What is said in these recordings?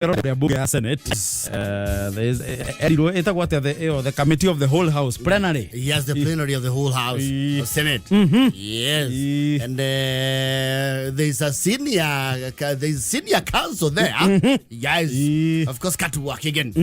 Rĩa bunge ya Senate, there is erirwo ĩtagwo atĩa ĩyo, the committee of the whole house, plenary. Yes, the plenary of the whole house of Senate. Yes. And there is senior counsel there. Yes. Of course, Katwa Kigen.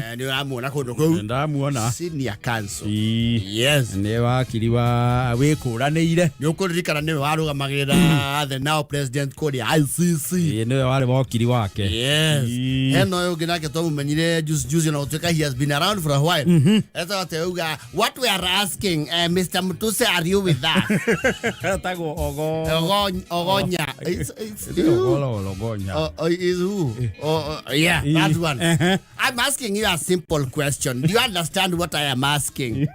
And you amuona kundu kuu. Ndamuona. Senior counsel. Yes. Nĩ wakiri wa wĩkũranĩire. Nĩ ũkũririkana nĩwe warũgamagĩrĩra the now president kũrĩa ICC. Ĩ, nĩwe warĩ wokiri wake. Yes. Hena ũyũ ũngĩ nake twamumenyire juzi juzi na gũtuĩka he has been around for a while. Etagwo atĩa uga what we are asking, Mr. Mutuse, are you with us? Etagwo Ogo. Ogonya. It's Ogolo Ologonya. Oh, is who? Oh, yeah, that one. I'm asking you a simple question. Do you understand what I am asking?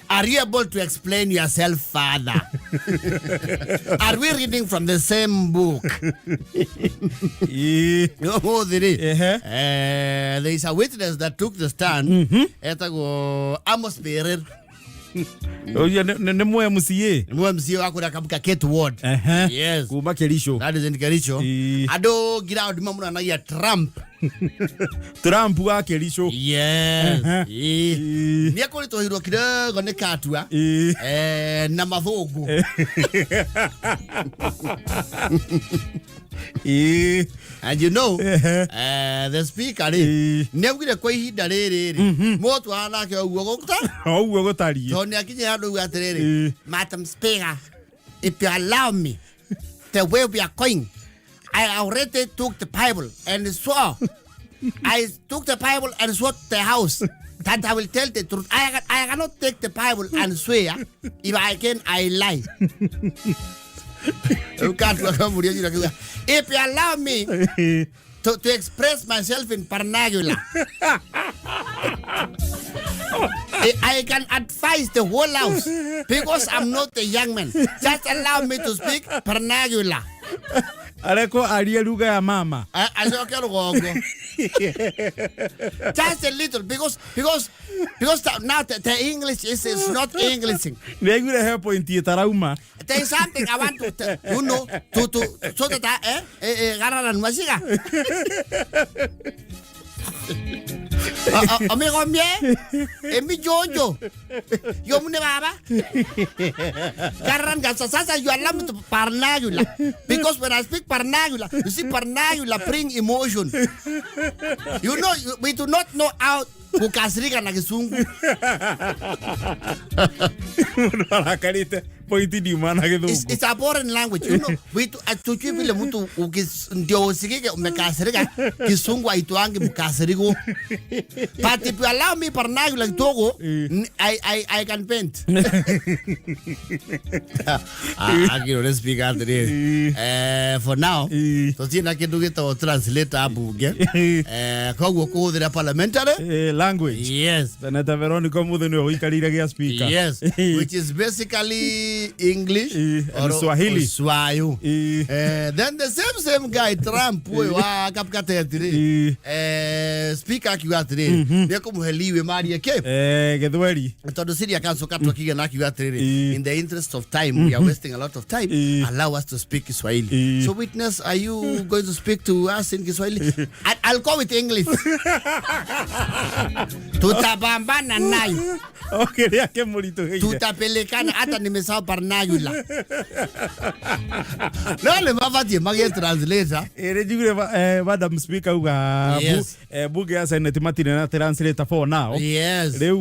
Are you able to explain yourself further? Are we reading from the same book? Ũmũthĩ rĩ, there is a witness that took the stand, etagwo Amos Birir. Ũcio nĩ mũ MCA. Nĩ MCA wa kũrĩa Kabuka Kate Ward. Yes. Kuma Kericho. That is in Kericho. Andũ ground mamũranagia Trump. Trump wa Kericho. Yes. Nĩ ekũritũhĩirwo kidogo nĩ Katua na mathũngũ. And the speaker rĩ, nĩ augire kwa ihinda rĩrĩ rĩ, mũtwara nake ũguo gũta O ũguo gũtariĩ. Tondũ nĩ akinyire handũ uga atĩrĩrĩ, "Madam Speaker, if you allow me, the way we are going, I already took the Bible and swore. I took the Bible and swore to the house that I will tell the truth. I cannot take the Bible and swear if I can, I lie." Rĩu Katua kamũria njira akiuga, "If you allow me to express myself in vernacular, I can advise the whole house because I'm not a young man. Just allow me to speak vernacular." Arekwo arie lugha ya mama. Acoke rũgongo. Just a little because now the English is not Englishing. Nĩ aiguire he point ĩtarauma. There is something I want to, to so that I, gararan masiga. Amigo mie, emi jojo, yo mune baba. Garan gasa sasa you allow me to vernacular because when I speak vernacular, you see, vernacular bring emotion. We do not know how kukasirika na Kisungu. Mũndũ arakarĩte point ndiuma na gĩthũngũ. It's a foreign language. We hatujui vile mtu ndio usikike umekasirika. Kisungu haitwangi mkasiriko. But if you allow me vernacular kidogo, I can paint. Ah, akirore speaker atĩrĩrĩ, for now tũtirĩ na kĩndũ gĩtagwo translator mbunge, koguo kũhũthĩra parliamentary language. Yes. Senator Veronica Mũthĩ nĩwe ũikarĩire gĩa speaker. Yes, which is basically English and Swahili. Or Swayo. Then the same guy Trump ũyũ wa Kapkatet rĩ, speaker akiuga atĩrĩrĩ nĩ ekũmũhe leeway marie kĩ? Gĩthweri. Tondũ Senior Counsel Katwa Kigen akiuga atĩrĩrĩ, in the interest of time, we are wasting a lot of time, allow us to speak Kiswahili. So witness, are you going to speak to us in Kiswahili? I'll go with English. Tutapambana nayo. O kĩrĩa kĩmũritũhĩire. Tutapelekana, hata nimesahau vernacular. No nĩ mabatiĩ magĩe translator. Ĩrĩ njiguire Madam Speaker uga bunge ya Senate matirĩ na translator for now. Rĩu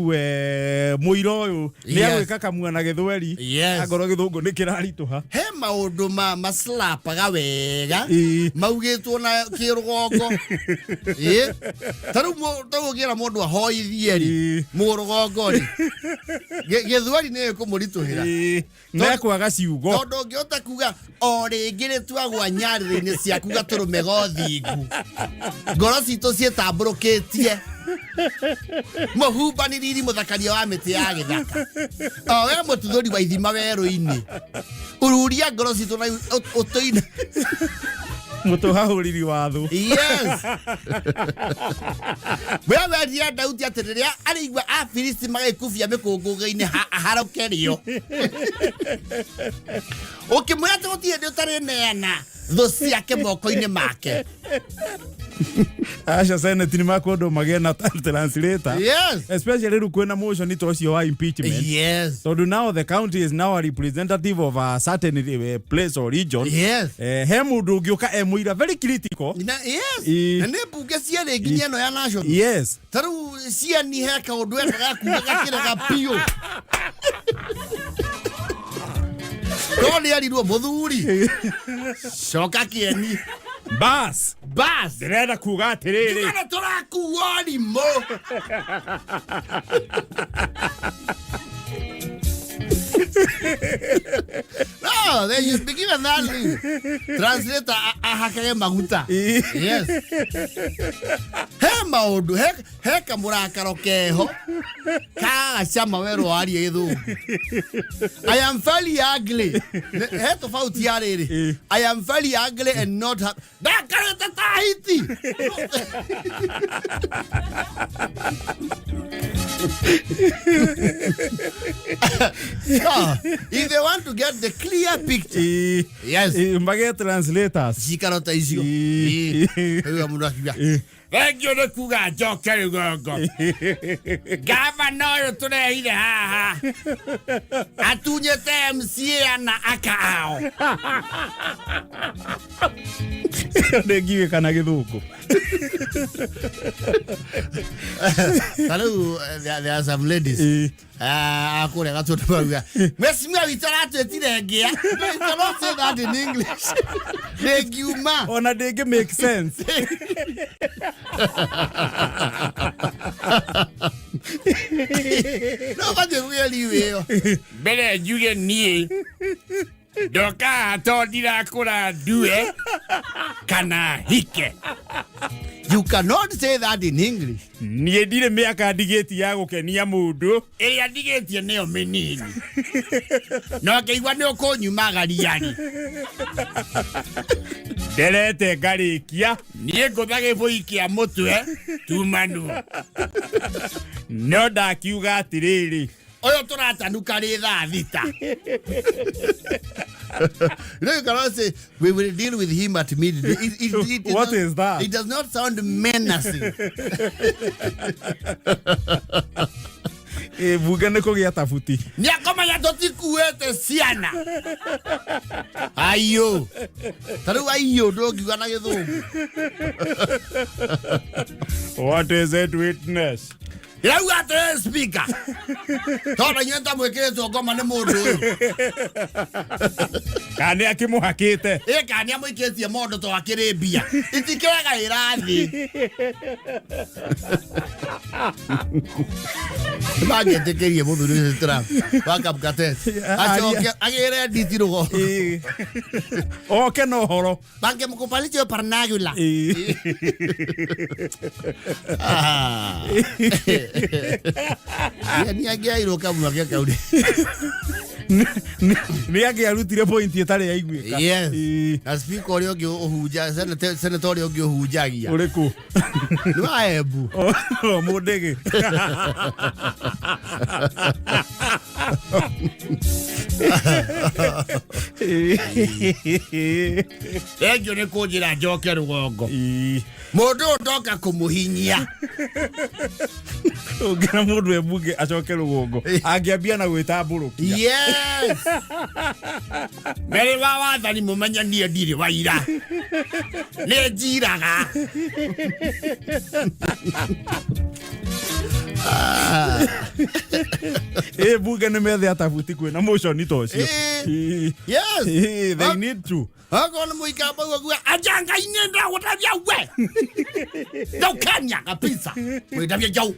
mũira ũyũ nĩ agwĩka kamua na gĩthweri angorwo gĩthũngũ nĩ kĩraritũha. He maũndũ ma maslapaga wega maugĩtwo na kĩrũgongo. Ĩ, ta rĩu ta rĩu ũngĩra mũndũ ahoithie rĩ, mũrũgongo rĩ, gĩthweri nĩ ĩkũmũritũhĩra. Mekwaga ciugo. Tondũ ũngĩhota kuga o rĩngĩ nĩ twagwa nyarĩrĩ-inĩ ciaku gatũrũme gothingu, ngoro citũ ciĩtambũrũkĩtie, mũhumbani riri, mũthakaria wa mĩtĩ ya gĩthaka, o we mũtuthũri wa ithima werũ-inĩ, ururia ngoro citũ na ũtũine. Mũtũhahũriri wa thũ. Yes, we werire Daudi atĩ rĩrĩa arĩigua Afilisti magĩkubia mĩkũngũgĩ-inĩ aharũke rĩo, ũkĩmwĩra atĩ gũtirĩ hĩndĩ ũtarĩ neana thũ ciake moko-inĩ make. Aca senate nĩ makwendwo magĩe na translator. Especially rĩu kwĩna motion ta ũcio wa impeachment. Tondũ now the county is now a representative of a certain place or region. He mũndũ ũngĩũka e mũira very critical. Na, yes. Ĩ. Na nĩ mbunge cierĩ nginya ĩno ya national. Ta rĩu ciani he kaũndũ endaga kuga gakĩrega biũ. No nĩ erirwo mũthuri. Coka kĩeni. Bas. Bas. Ndĩrenda kuga atĩrĩrĩ. Kana tũrakuo rimũ. No, they should be given that leave. Translator ahakage maguta. Yes. He maũndũ, he kamũrakaro keho kagacama werwo warie gĩthũngũ. I am very ugly. He tofauti ya rĩrĩ. I am very ugly and not happy. Ndakarĩte ta hiti. No, if they want to get the clear picture. Yes. Magĩe translators. Cikaro ta icio. Rĩu mũndũ akiuga thengio nĩ kuga njoke rũgongo. Gavana ũyũ tũrehire haha atunyĩte MCA ana aka ao. Ndĩngiuge kana gĩthũngũ. Ta rĩu there are some ladies kũrĩa Gatũndũ marauga mheshimiwa witũ aratwĩtire ngĩa. You cannot say that in English. Ndĩngiuma. Ona ndĩngĩ make sense. No batiĩ kũgĩa leave ĩyo. Mbere njuge niĩ ndoka haha tondũ ndirakũra ndue kana hike. You cannot say that in English. Niĩ ndirĩ mĩaka ndigĩtie ya gũkenia mũndũ. Ĩrĩa ndigĩtie nĩyo mĩnini. No ngĩigua nĩ ũkũnyumagaria-rĩ. Nderete ngarĩkia. Niĩ ngũtha gĩbũi kĩa mũtwe tumanu. No ndakiuga atĩrĩrĩ. Ũyũ tũratanuka rĩ thaa 6. You know, you cannot say we will deal with him at midday. What is that? It does not sound menacing. Bunge nĩ kũgĩa tabuti. Nĩakomenya tũtikuĩte ciana. Aiyũ. Ta rĩu aiyũ ndũngiuga na gĩthũngũ. What is it, witness? Ndĩrauga atĩrĩrĩ speaker. Tondũ inyuĩ nĩtamwĩkĩrĩtwo ngoma nĩ mũndũ ũyũ. Kana nĩ akĩmũhakĩte. Ĩ kana nĩ amũikĩtie mondo to akĩrĩ mbia. Itikĩregaĩra thĩ. Mangĩtĩkĩrie mũthuri ũcio Trump wa Kapkatet. Acoke agĩre nditi rũgongo. Oke na ũhoro. Bangemkubalisha Parnagula. Ni angĩairwo kamua gĩa kauri. Nĩ angĩarutire point ĩtarĩ yaiguĩka. Yes. Na speaker ũrĩa ũngĩ ũhunja, senator ũrĩa ũngĩ ũhunjagia. Ũrĩkũ? Nĩ wa Embu. Mũndĩgĩ. Thengio nĩ kũnjĩra njoke rũgongo. Mũndũ ũyũ ndoka kũmũhinyia. Ũngĩra mũndũ e mbunge acoke rũgongo, angĩambia na gwĩtambũrũkia. Yes. Mbere wa wathani mũmenye niĩ ndirĩ waira. Nĩ njiraga. Bunge nĩ methe atabuti kwĩna motion ta ũcio. Yes. They need to. Okorwo nĩ mũikamba ũguo kuga, Aja Ngai nĩ ndagũtambia we. Ndũkenya kabisa. Mwĩtambia jau.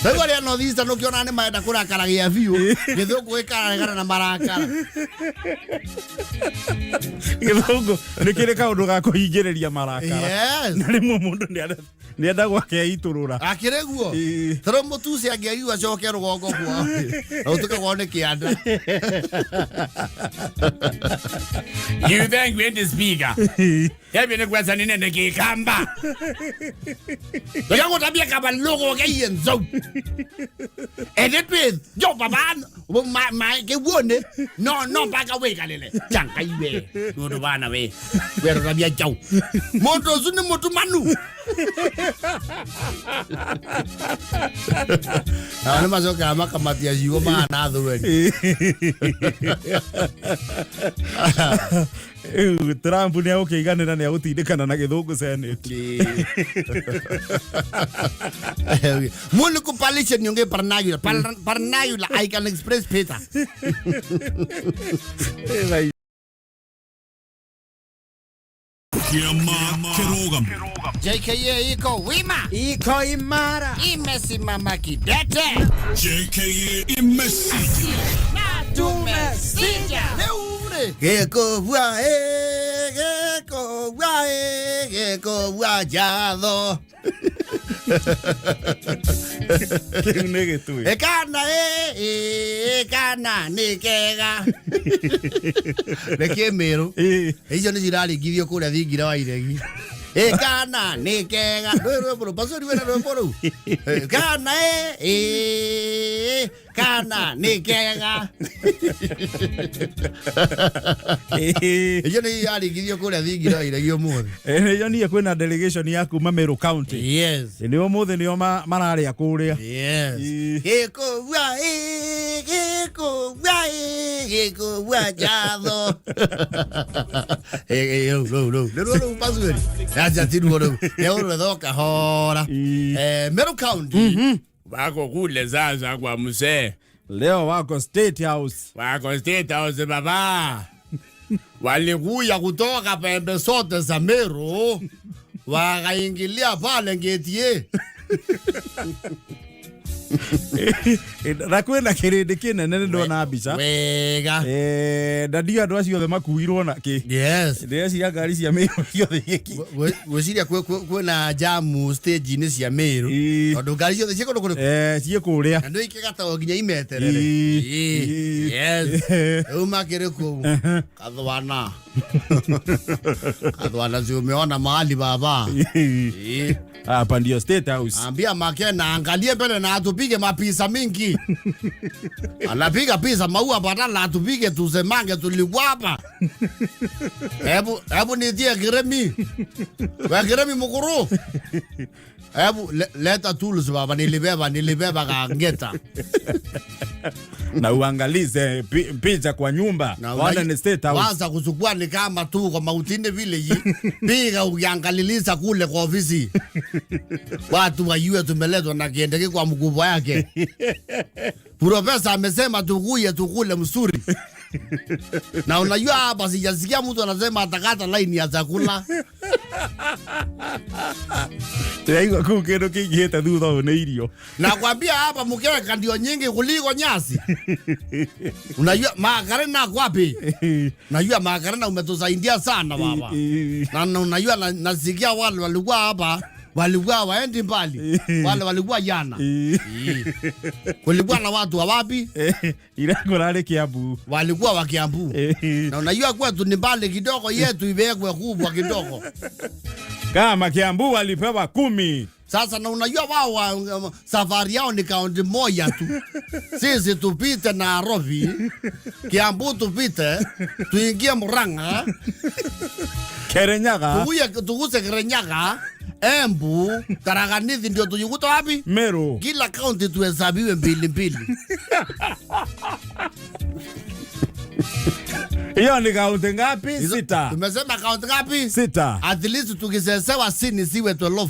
Rĩu arĩa North Eastern ũkĩona nĩ marenda kũrakaragia biũ, gĩthũngũ gĩkararegana na marakara. Gĩthũngũ nĩ kĩrĩ kaũndũ ga kũhingĩrĩria marakara. Yes. Na rĩmwe mũndũ nĩenda gwake eitũrũra. Akĩrĩ guo? Tondũ mũtuci angĩariu acoke rũgongo kwao. Na ũtuĩke kwao nĩ kĩanda. You thank me the speaker. Hebi ni kwesa ni nene kikamba. Yangu tabia kama logo ke yenzo. Ene yo baba ma ma ke wone no no paka we kalele. Chanka iwe. Ndu bana we. We tabia chau. Moto zuni moto manu. Ana mazoka makamatia jigo mana thwe. Trump ni agũkĩiganĩra nĩ agũtindĩkana na gĩthũngũ Senate. Municipality nyonge Parnayula Parnayula I can express Peter. JKA iko wima, iko imara, imesimama kidete. JKA imesija na tumesija. Geko wa e, geko wa e, geko wa jado. Ekana e, ekana nikega. Reke Meru. Icio nĩ ciraringithio kũrĩa thingira wa iregi. Ekana nikega. Rwĩmbo rũu, pasori wena rwĩmbo rũu. Kana e, kana nikega. Icio nĩ iraringithio kũrĩa thingira wa iregi ũmũthĩ. Nĩyo niĩ kwĩna delegation ya kuma Meru County. Yes. Nĩ ũmũthĩ nĩo mararĩa kũrĩa. Yes. Gĩko wa e, gĩko wa e, gĩko wa jatho. Rũu rũu. Nĩ rũu pasori. Acha tiruo rũu. Nĩ ũrwetho kahora. Meru County. Wako kule sasa kwa mzee. Leo wako State House. Wako State House baba. Walikuja kutoka pembe zote za Meru. Wakaingilia pale ngetie. Na kwĩna kĩrĩndĩ kĩnene nĩ ndona mbica. Wega. Ndadio andũ acio othe makuirwo na kĩ. Yes. Ndĩreciria ngari cia Meru ciothe igĩki. Gwĩciria kwĩna jamu stage-inĩ cia Meru. Tondũ ngari ciothe ciĩ kũndũ kũrĩkũ? Ciĩ kũrĩa. Na nĩ ikĩgatagwo nginya imeterere. Yes. Rĩu makĩrĩ kũu. Kathwana. Kathwana si umeona mahali baba. Hapa ndio State House. Ambia Makena angalie mbele na atupige mapisa mingi. Anapiga pisa maua badala atupige tusemange tulikuwa hapa. Hebu nitie Kiremi. Wa Kiremi mukuru. Hebu leta tools baba, nilibeba kangeta. Na uangalize picha kwa nyumba. Wana ni State House. Waza kusukua ni kama tu kwa mautini vile yi. Piga ukiangaliliza kule kwa ofisi. Watu wajue tumeletwa na kiendeke kwa mkubwa yake. Profesa amesema tukuye tukule msuri. Na unajua hapa sijasikia mtu anasema atakata line ya chakula. Ndiraigua kũu kĩndũ kĩingĩhĩte thutha ũyũ nĩ irio. Nakwambia hapa mkeka ndio nyingi kuliko nyasi. Unajua Makarena kwapi? Unajua Makarena umetusaidia sana baba. Na unajua nasikia wale walikuwa hapa walikuwa waendi mbali. Wale walikuwa jana. Kulikuwa na watu wa wapi? Ila kulale Kiambu. Walikuwa wa Kiambu. Na unajua kwetu ni mbali kidogo, yetu iwekwe kubwa kidogo. Kama Kiambu walipewa 10. Sasa na unajua wao safari yao ni kaunti moja tu. Sisi tupite Nairobi, Kiambu tupite, tuingie Murang'a, Kirinyaga. Tuguse Kirinyaga, Embu, Taraganithi ndio tujikuta wapi? Meru. Kila kaunti tuhesabiwe mbili mbili. Hiyo ni kaunti ngapi? 6. Tumesema kaunti ngapi? 6. At least tukisesewa sini siwe 12.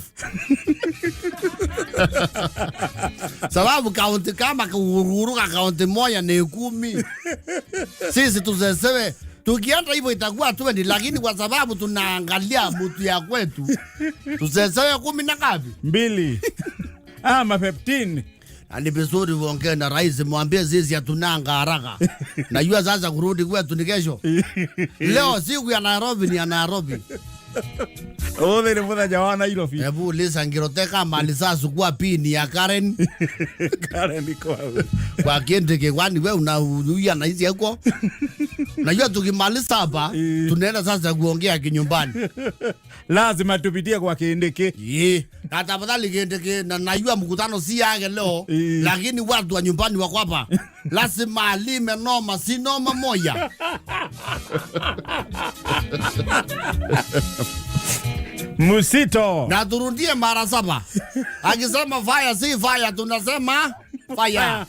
Sababu kaunti kama kuruka kaunti moja ni 10. Sisi tusesewe tukienda hivyo itakuwa 20, lakini kwa sababu tunaangalia mtu ya kwetu tusesewe 10 na ngapi? 2. Ama 15. Ni vizuri uongee na rais, mwambie sisi hatunanga haraka. Najua sasa kurudi kwetu ni kesho. Leo siku ya Nairobi ni ya Nairobi. Ũmũthĩ nĩ mũthenya wa Nairobi. Hebu uliza Ngirote kama alisasukua pini ya Karen. Karen iko hau. Kwa Kindiki, kwani we unahudhuria na hizi huko? Najua tukimaliza hapa tunaenda sasa kuongea kinyumbani. Lazima tupitie kwa Kindiki. Ye. Na tafadhali Kindiki, na najua mkutano si yake leo, lakini watu wa nyumbani wako hapa. Lazima alime noma, si noma moja. Musito. Na turudie mara 7. Akisema fire si fire, tunasema fire.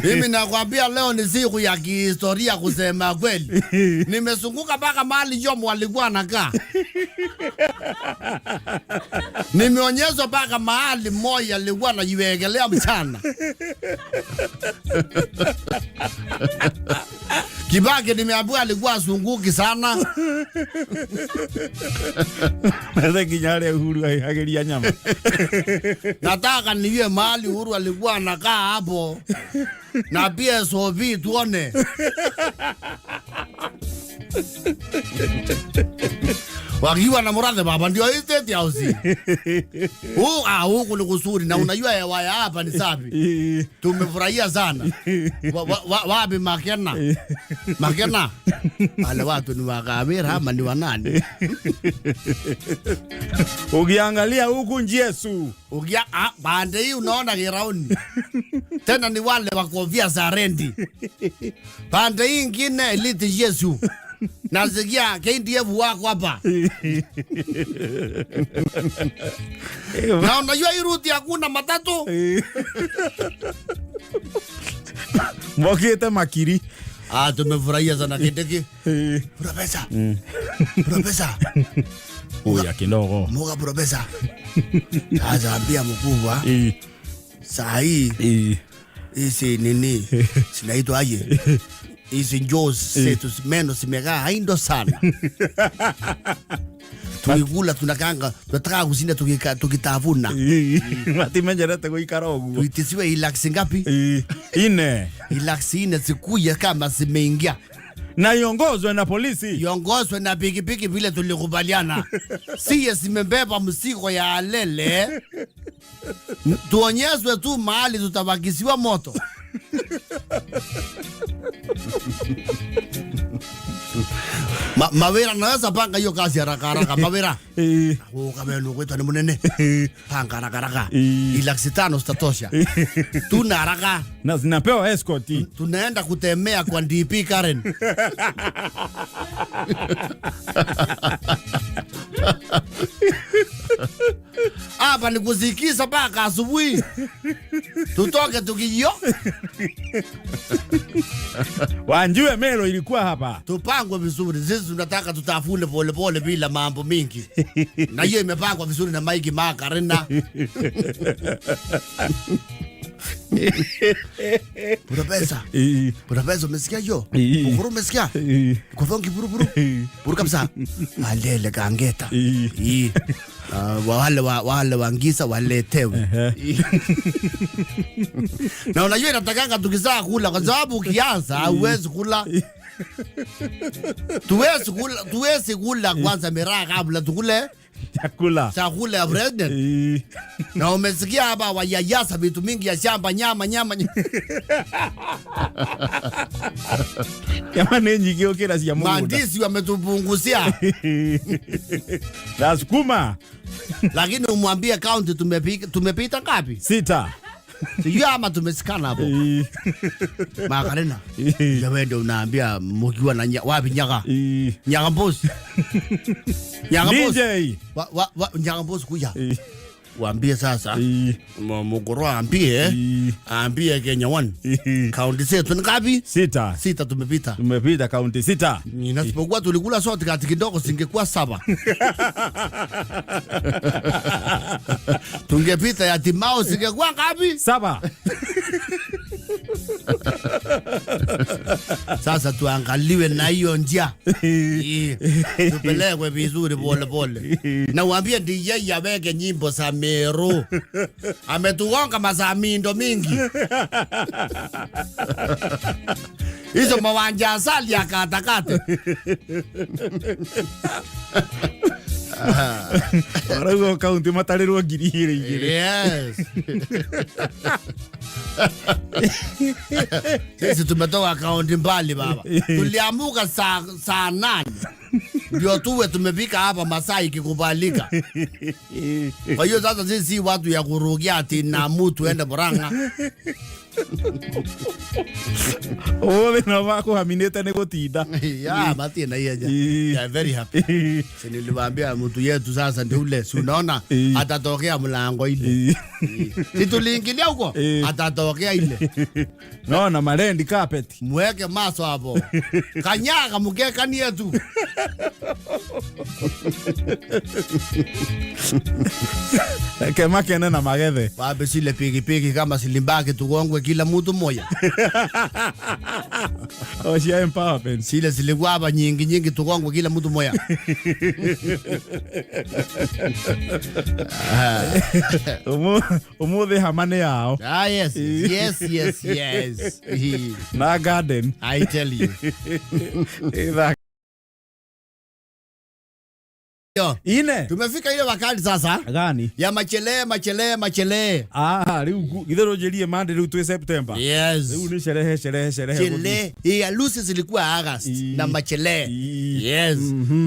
Mimi nakwambia leo ni siku ya kihistoria kusema kweli. Nimezunguka mpaka mahali Jomo alikuwa anakaa. Nimeonyeshwa mpaka mahali Moi alikuwa anajiwekelea mchana. Kibaki nimeambiwa alikuwa azunguki sana. Nataka nginya harĩa Uhuru ahageria nyama. Nataka niwe mahali Uhuru alikuwa anakaa hapo. Na pia SOV tuone. Wakiwa na Murathe baba ndio hii State House. Huku ni kuzuri na unajua hewa ya hapa ni safi. Tumefurahia sana. Wapi Makena? Makena. Wale watu ni wa Kawira ama ni wa nani? Ukiangalia huku Njesu. Pande hii unaona kirauni. Tena ni wale wa kofia za rendi. Pande hii ingine Elite Yesu. Nasikia KDF wako hapa. Na unajua hii ruti hakuna matatu. Mokete makiri. Tumefurahia sana Kindiki. Profesa. Profesa. Uya kidogo. Muga profesa. Sasa ambia mkubwa. Saa hii. Hizi nini? Zinaitwa aje? Hizi njoo zetu meno zimekaa haindo sana. Tukikula tunakanga, tunataka kushinda tukitafuna. Matimenyerete guikara uguo. Tuitisiwe ilaksi ngapi? Ine. Ilaksi ine zikuye kama zimeingia. Na iongozwe na polisi. Iongozwe na pikipiki vile tulikubaliana. Siye zimebeba mzigo ya alele. Tuonyeshwe tu mahali tutabakisiwa moto. Mawira naweza panga hiyo kazi haraka haraka Mawira. Kama ni kwetu ni munene. Panga haraka haraka. Ilaksi 5 zitatosha. Tuna haraka. Na zinapewa escort. Tunaenda kutemea kwa DP Karen. Hapa ni kusikiza mpaka asubuhi. Tutoke tukijio. Wanjue melo ilikuwa hapa. Tupangwe vizuri. Sisi tunataka tutafune pole pole bila mambo mingi. Na hiyo imepangwa vizuri na Mike Makarena. Profesa. Profesa umesikia hiyo? Ukuru umesikia? Kufongi buruburu. Buru kabisa. Alele kangeta. Wale wangisa waletewe. Na unajua inatakanga tukizaa kula kwa sababu ukianza huwezi kula. Tuwezi kula kwanza miraa kabla tukule chakula. Chakula ya president. Na umesikia hapa wayayasa vitu mingi ya shamba, nyama nyama. Nyama ni nyingi okera cia mugunda. Mandisi wametupunguzia. Na sukuma. Lakini umwambie county tumepita ngapi? 6. Sijui ama tumesikana hapo. Makarena. Wewe ndio unaambia mkiwa na wapi nyaga? Nyaga mbosi. Nyaga mbosi. DJ. Nyaga mbosi kuja. Waambie sasa. Mugoro aambie. Aambie Kenya 1. County zetu ni ngapi? 6. 6 tumepita. Tumepita county 6. Nasipokuwa tulikula sote kati kidogo singekuwa 7. Tungepita ya Timao singekuwa ngapi? 7. Sasa tuangaliwe na hiyo njia. Eh, tupelekwe vizuri pole pole. Na uambie DJ aweke nyimbo za Meru. Ametugonga masaa mindo mingi. Hizo mawanja asali akatakate. Marauga kaunti matarĩrwo 2000. Yes. Sisi tumetoka kaunti mbali baba. Tuliamuka saa 8 ndio tuwe tumefika hapa masaa ikikubalika. Kwa hiyo sasa sisi si watu ya kurugia ati na mtu ende Murang'a. Ũmũthĩ no makũhaminĩte nĩ gũtinda. Ya, matie na hiyo. Yeah, very happy. Si niliwaambia mtu yetu sasa ndio ule, si unaona atatokea mlango ile. Si tuliingilia huko atatokea ile. No na marendi carpet. Mweke maso hapo. Kanyaga mukekanie tu. Reke makene na magethe. Wape sile pikipiki kama silimbaki tugongwe kila mtu moja. O cia empowerment. Sile zilikuwa hapa nyingi nyingi tugongwe kila mtu moja. Umuthi hama nĩ yao. Ah, yes. Yes, yes, yes. Na garden. I tell you. Ĩtha- Yo, Ine. tumefika ile wakati sasa Gani? ya machelee machelee machelee. Ah, rĩu githĩ rũnjĩrie Monday rĩu twĩ September. Yes. Rĩu nĩ sherehe sherehe sherehe. Chele. Hii harusi zilikuwa August na machelee. Yes.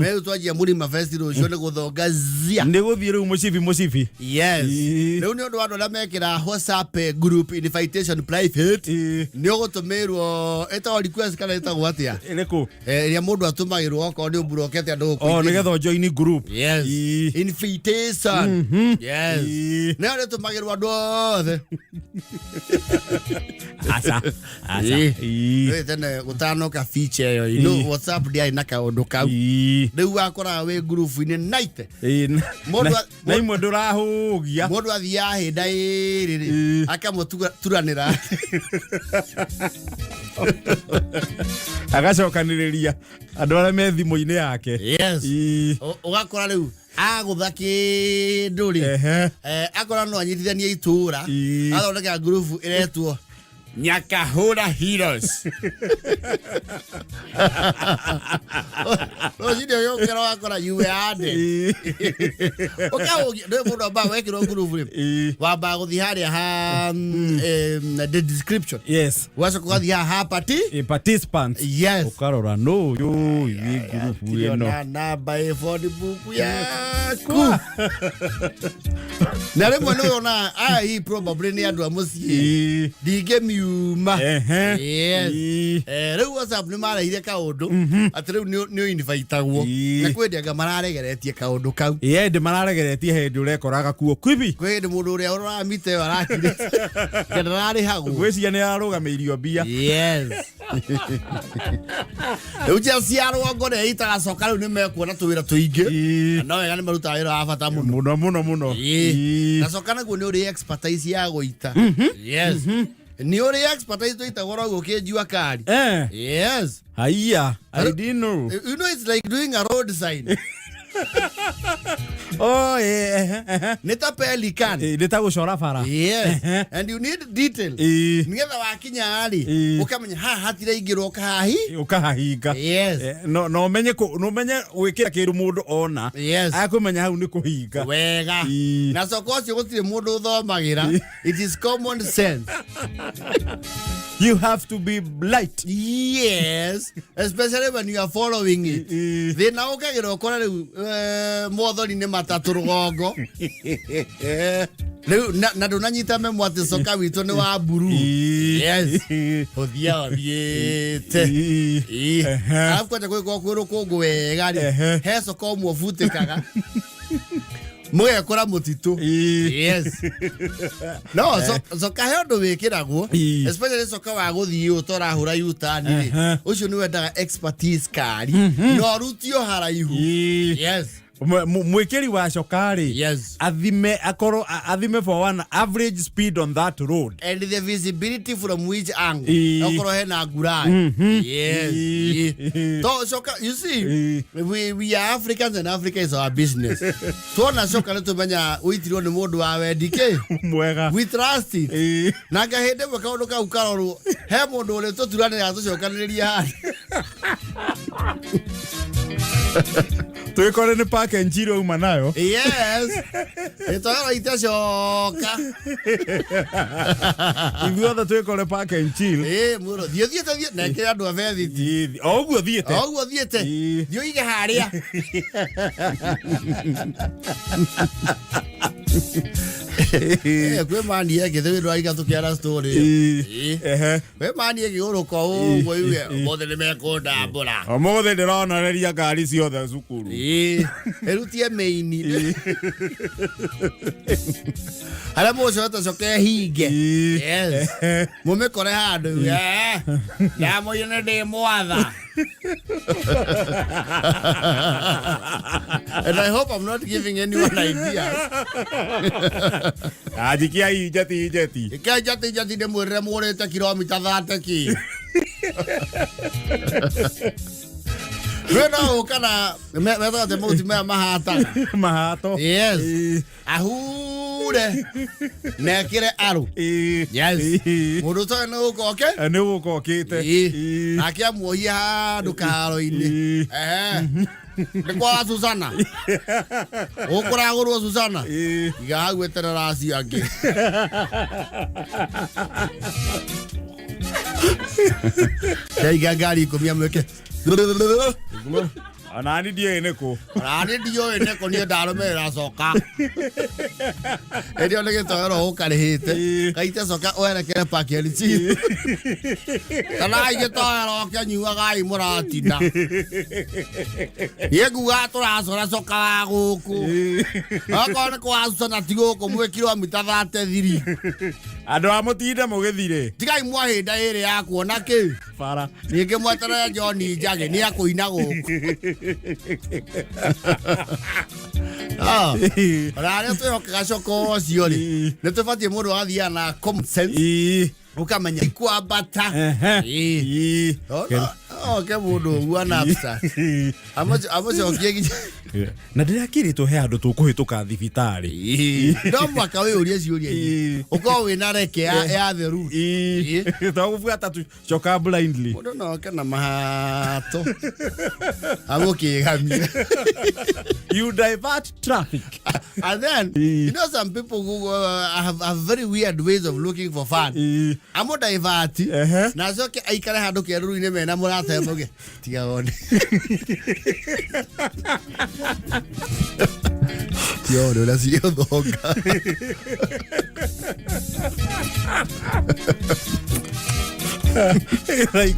Wewe twaje Murima Festival ucio nĩ gũthongazia. Nĩ gũthiĩ rĩu mũcibi mũcibi. Yes. Rĩu nĩ ũndũ wa andũ arĩa mekĩra WhatsApp group invitation private nĩ ũgũtũmĩrwo ĩtagwo request kana ĩtagwo atĩa? Ĩrĩkũ? Ĩrĩa mũndũ atũmagĩrwo okorwo nĩ ũmburokete andũ Oh, gũkũingĩria. nĩgetha ũjoini group. Yes. Invitation. Yes. Nĩyo nĩtũmagĩrwo andũ othe. Aca. Aca. Rĩu tene gũtanoka feature ĩyo, you know, WhatsApp ndĩarĩ na kaũndũ kau. Rĩu wakoraga wĩ ngurubu-inĩ naite. Na imwe ndũrahũgia. Mũndũ athiaga hĩnda ĩrĩ rĩ, akamũturanĩra. Agacokanĩrĩria andũ arĩa me thimũ-inĩ yake. Yes. Ũgakora rĩu agũtha kĩndũ rĩ, akora no anyitithanie itũra, athondeka ngurubu ĩretwo Nyakahura Heroes. Rũcinĩ ũgĩũkĩra wakora you were added. Ũkaũgia, ndũĩ mũndũ ambaga wekĩrwo ngurubu rĩ, wambaga gũthiĩ harĩa ha, the description. Yes. Ũgacoka ũgathiĩ haha ha participants. Yes. Ũkarora no yũ wĩ ngurubu ĩno. Ndĩrona namba ĩ phone book yaku. Na rĩmwe nĩ ũrona, aya hii probably nĩ andũ a mũciĩ. Ndingĩmiuma. Yes. Rĩu WhatsApp nĩ mareire kaũndũ atĩ rĩu nĩ invitagwo. Na kwĩ hĩndĩ anga mararegeretie kaũndũ kau. Ĩĩ, ndĩ mararegeretie hĩndĩ ũrekoraga kuo kwibi. Kwĩ hĩndĩ mũndũ ũrĩa ũramite ĩyo arakire. Kana ndararĩhagwo. Ngwĩciria nĩ ararũgamĩirio mbia. Yes. Rĩu njĩra cia rũgongo nĩ itaga coka rĩu nĩ mekuona tũwĩra tũingĩ. Na no wega nĩ marutaga wĩra wa bata mũno. Mũno mũno mũno. Na coka naguo nĩ ũrĩ expertise ya gũita. Yes. Nĩ ũrĩ expertise tũitagwo roguo kĩnjua kari. Yes. Haiya, I didn't know. You know it's like doing a road sign. Oh, yeah. Nĩ ta pelican. Nĩ ta gũcora bara. Yes. And you need detail. Nĩgetha wakinya rĩ, ũkamenya haha hatiraingĩrwo ũkahahi. Ũkahahinga. Yes. No, no ũmenye kũ, no ũmenye gwĩkĩra kĩndũ mũndũ ona. Yes. Akũmenya hau nĩ kũhinga. Wega. Na soko ũcio gũtirĩ mũndũ ũthomagĩra. It is common sense. You have to be light. Yes. Especially when you are following it. Thĩna ũkagĩra ũkora rĩu, mothoni nĩ matatũ rũgongo. Rĩu, na ndũnanyita memo atĩ coka witũ nĩ wa mburu. Yes. Ũthiaga ũthiĩte. Arabu kwanja gwĩkwo kwĩ rũkũngũ wega rĩ, he coka ũmwe ũbutĩkaga. Mũgekora mũtitũ. Yes. No, coka he ũndũ wĩkĩragwo, especially coka wa gũthiĩ ũtorahũra U-turn rĩ, ũcio nĩ wendaga expertise kari, na ũrutio haraihu. Yes. Mwĩkĩri wa coka-rĩ, athime akorwo athime for one average speed on that road. And the visibility from which angle. Okorwo hena ngura. Yes. To coka, you see, we are Africans and Africa is our business. Tuona coka nĩ tũmenya ũitirwo nĩ mũndũ wa wendi kĩ. Mwega. We trust it. Na nga hĩndĩ ĩmwe kaũndũ kau karorwo he mũndũ ũrĩ tũturanĩra tũcokanĩrĩria handũ. Twikore nĩ park and chill uma nayo. Yes. Ĩtoero itecoka. Ithuothe twikore park and chill. Ĩ mũro thiĩ thiĩte thiĩ na ĩkĩre andũ a bethiti. O ũguo thiĩte. O ũguo thiĩte. Thiĩ ũige harĩa. Kwĩ mani ĩngĩ thĩ ndwaiga tũkĩara story. Kwĩ mani ĩngĩ ũrũka ũguo yuge ũmũthĩ nĩ mekũndambũra. Ũmũthĩ ndĩronoreria ngari ciothe cukuru. Ĩrutie mĩini. Harĩa mũcoete coke hinge. Yes. Mũmĩkore handũ. Ndamũire nĩ ndĩ mwatha. And I hope I'm not giving anyone ideas. Anjikia injeti injeti. Ikia njeti njeti ndĩmwĩrĩre mũrĩte kilomita 30 ki. We no ũka na methaga atĩ mahuti maya mahataga. Mahato. Yes. Ahure. Na ekĩre arũ. Yes. Mũndũ ũtoĩ nĩ gũka oke? Nĩ gũka okĩte. Nake amuohie handũ kaharo-inĩ. Nĩ kwa Susana. Ũkũragũrwo Susana. Iga hau eterera acio angĩ. Ndaiga ngari ikũmi amwĩke. Onani ndiũĩ nĩ kũ. Onani ndiũĩ nĩ kũ, niĩ ndarũmĩrĩra coka. Ĩndĩ nĩ gĩtoero ũkarĩhĩte. Gaite coka werekere park and chill. Kana gĩtoero kĩanyuagai mũratina. Niĩ ngugaga tũracora coka wa gũkũ. Okorwo nĩ kwa Susana ti gũkũ mwĩ kilomita 33. Andũ a mũtinde mũgĩthire. Tigai mwahĩnda ĩrĩ ya kuona kĩ. Bara. Ningĩ mweterere John Njagi nĩ akũina gũkũ. Ona arĩa twĩhokaga coka ũcio rĩ, nĩ tũbatiĩ mũndũ athiaga na common sense. Ũkamenya ikwambata. Oke mũndũ ũguo na abstract. Amũcokie nginya. Na ndĩrakĩrĩtwo he handũ tũkũhĩtũka thibitarĩ. No mũhaka wĩyũrie ciũria ici. Ũkorwo wĩna reke ya the route. Tũgũbuata tu coka blindly. Mũndũ no oke na mahato. Agũkĩgamia. You divert traffic. And then, you know, some people who have very weird ways of looking for fun. Amo divert. Na acoke aikare handũ kĩaruru-inĩ mena mũrata mũge. Tiga wone. Tiga wone ũrĩa cigĩthonga. Like